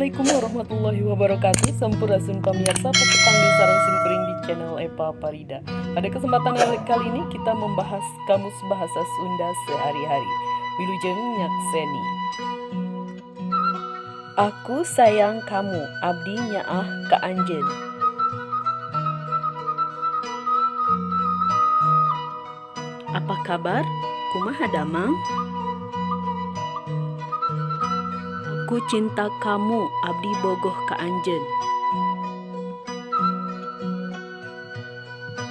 Assalamualaikum warahmatullahi wabarakatuh. Sampurasun pamirsa, patepang deui sareng simkuring di channel Epa Parida. Pada kesempatan kali ini kita membahas kamus bahasa Sunda sehari-hari. Wilujeng nyakseni. Aku sayang kamu, abdi nyaah ka anjeun. Apa kabar? Kumaha damang? Aku cinta kamu, abdi bogoh ka anjeun.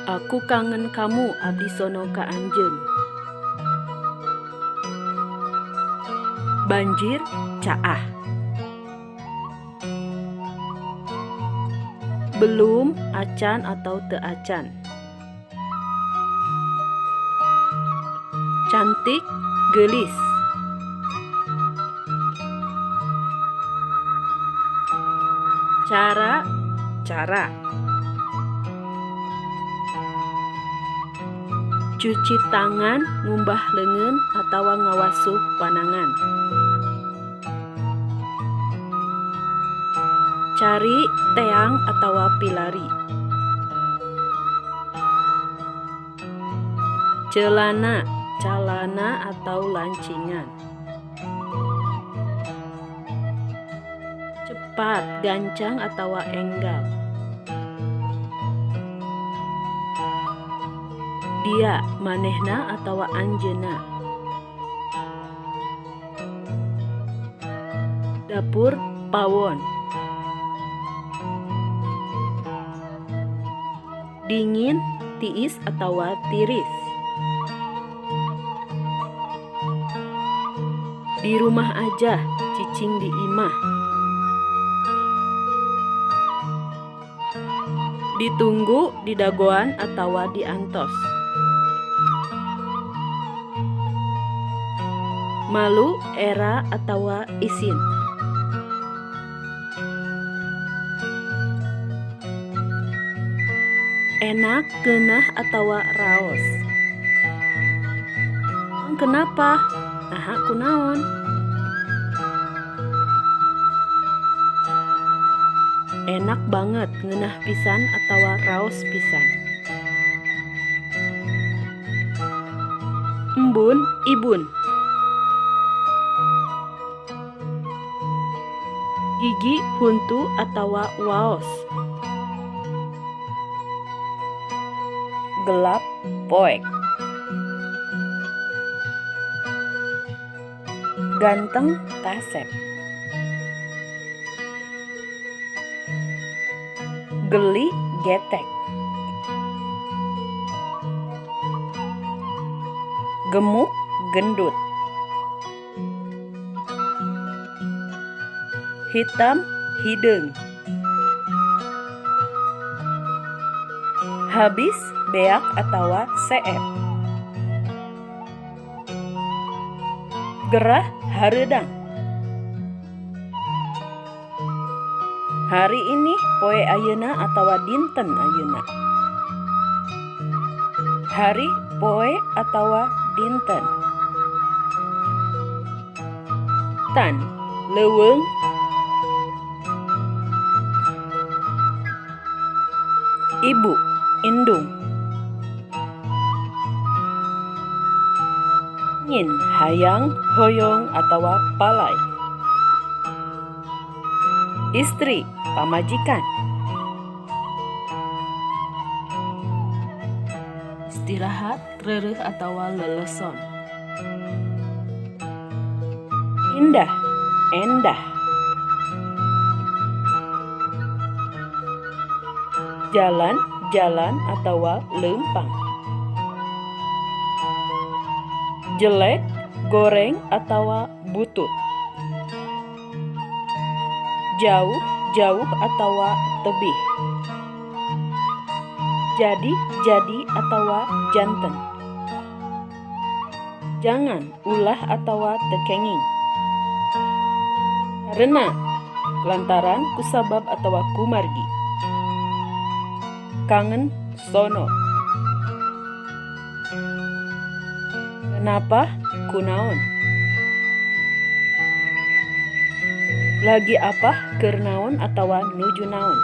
Aku kangen kamu, abdi sono ka anjeun. Banjir, caah. Belum, acan atau teu acan. Cantik, geulis. Cara, cara. Cuci tangan, ngumbah leungeun atawa ngawasuh panangan. Cari, teang atawa pilari. Celana, calana atau lancingan. Cepat, gancang atawa enggal. Dia, manehna atawa anjeuna. Dapur, pawon. Dingin, tiis atawa tiris. Di rumah aja, cicing di imah. Ditunggu, didagoan atawa diantos. Malu, era atawa isin. Enak, geunah atawa raos. Kenapa? Naha kunaon? Enak banget, ngeunah pisan atawa raos pisan. Embun, ibun. Gigi, huntu atawa waos. Gelap, poek. Ganteng, kasep. Geli, getek. Gemuk, gendut. Hitam, hideung. Habis, beak atawa seep. Gerah, hareudang. Hari ini poe ayeuna atawa dinten ayeuna. Hari, poe atawa dinten. Tan, leuweung. Ibu, indung. Ingin, hayang, hoyong atawa palay. Istri, pamajikan. Istirahat, reureuh atawa leleson. Indah, endah. Jalan, jalan atawa leumpang. Jelek, goreng atawa butut. Jauh, jauh atawa tebih. Jadi, jadi atawa janten. Jangan, ulah atawa teu kenging. Karena, lantaran, kusabab atawa kumargi. Kangen, sono. Kenapa? Kunaon. Lagi apa, keur naon atawa nuju naon.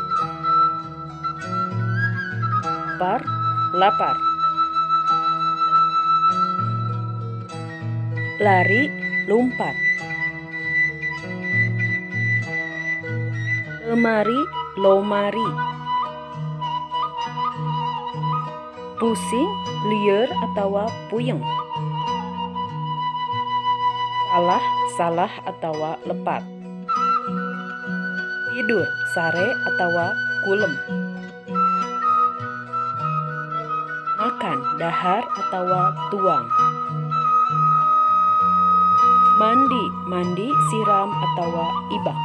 Par, lapar. Lari, lumpat. Lemari, lomari. Pusing, lieur atawa puyeng. Salah, salah atawa lepat. Tidur, sare atawa kulem. Makan, dahar atawa tuang. Mandi, mandi, siram atawa ibak.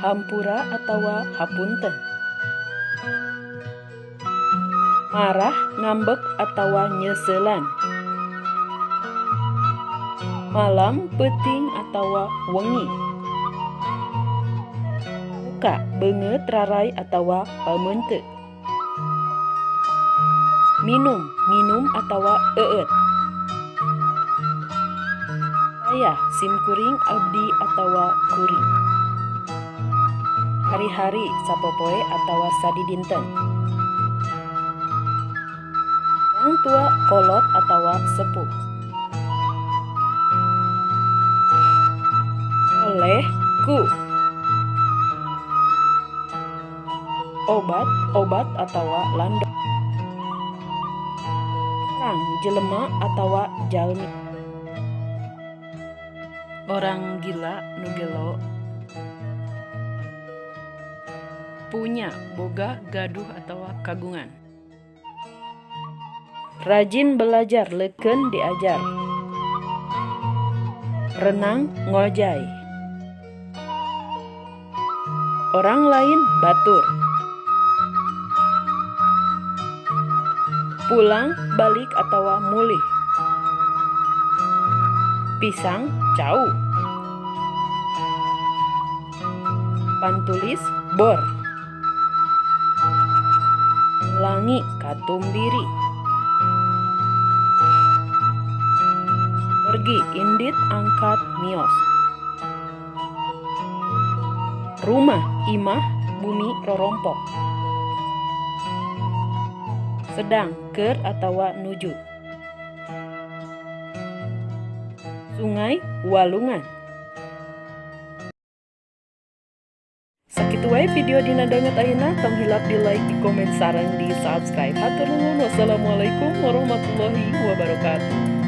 Hampura atawa hapunten. Marah, ngambek atawa nyeselan. Malam, peuting atawa wengi. Muka, beungeut raray atawa pameunteuk. Minum, nginum atawa eueut. Saya, simkuring, abdi atawa kuring. Hari-hari, sapopoe atawa sadidinten. Orang tua, kolot atawa sepuh. Oleh, ku. Obat, obat atawa landok. Orang, jelema atawa jalmi. Orang gila, nu gelo. Punya, boga, gaduh atawa kagungan. Rajin belajar, leukeun diajar. Renang, ngojay. Orang lain, batur. Pulang, balik atawa mulih. Pisang, cau. Pantulis, bor. Langi, katumbiri. Pergi, indit, angkat, mios. Rumah, imah, bumi, rorompok. Sedang, keur atawa nuju. Sungai, walungan. Sakitu wae video dina danget ayeuna, tong hilap di like, di komen, sareng di subscribe. Hatur nuhun. Wassalamualaikum warahmatullahi wabarakatuh.